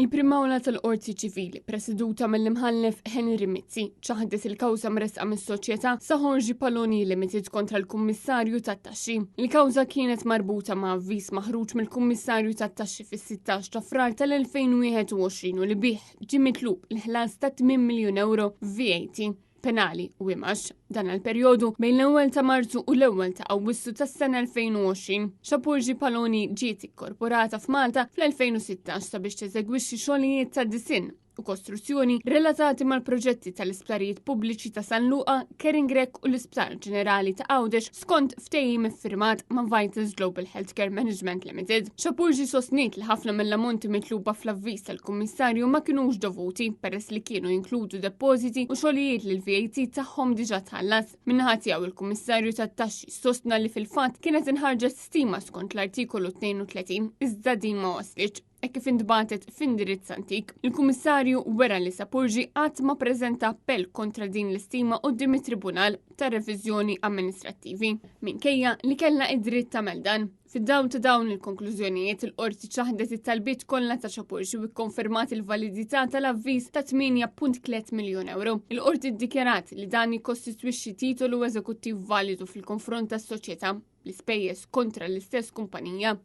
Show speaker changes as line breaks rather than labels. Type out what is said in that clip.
Il-Prim Awla tal-Qorti Ċivili, preseduta mill-Imħallef Henry Mizzi, ċaħdet il-kawża mressqa mis-soċjetà Sahorji Paloni Limited kontra l-Kummissarju tat-Taxxi. Il-kawża kienet marbuta ma' avviż maħruġ mill-Kummissarju tat-Taxxi fis-16 ta' Frar tal-2021 u li bih ġie mitlub il-ħlas ta' 8 miljun euro VAT penali u imax dan għal-perjodu bejn l-ewwel ta' Marzu u l-ewwel ta' Awwissu tas-sena 2020. Shapoorji Paloni ġiet ikkorporata f'Malta fl-2016 sabiex teżegwixxi xogħlijiet ta' disinn u kostruzzjoni relatati mal-proġetti tal-isptarijiet pubbliċi ta' San Luqa, Kering Grech u l-Isptar Ġenerali ta' Għawdex skont ftehim iffirmat ma' Vitals Global Healthcare Management Limited. Shapoorji sostniet li ħafna mill-ammonti mitluba fl-avviż tal-Kummissarju ma kinux dovuti peress li kienu jinkludu depożiti u xogħlijiet li l-VAT tagħhom diġà tħallas. Min-naħa tiegħu il-Kummissarju tat-Taxxi sostna li fil-fatt kienet inħarġet stima skont l-artikolu 32 iżda din ma waslitx hekk kif intbagħtet f'indirizz antik. Il-Kummissarju wera li Shapoorji qatt ma preżenta appell kontra din l-istima quddiem it-Tribunal ta' Reviżjoni Amministrattivi, minkejja li kellha id-dritt tagħmel dan. Fid-dawl ta' dawn il-konklużjonijiet, il-qorti ċaħdet it-talbiet kollha ta' Shapoorji u kkonfermat il-validità tal-avviż ta' 8.3 miljun euro. Il-qorti ddikjarat li dan jikkostitwixxi titolu eżekuttiv validu fil-konfront tas-soċjetà l-ispejjeż kontra l-istess kumpanija.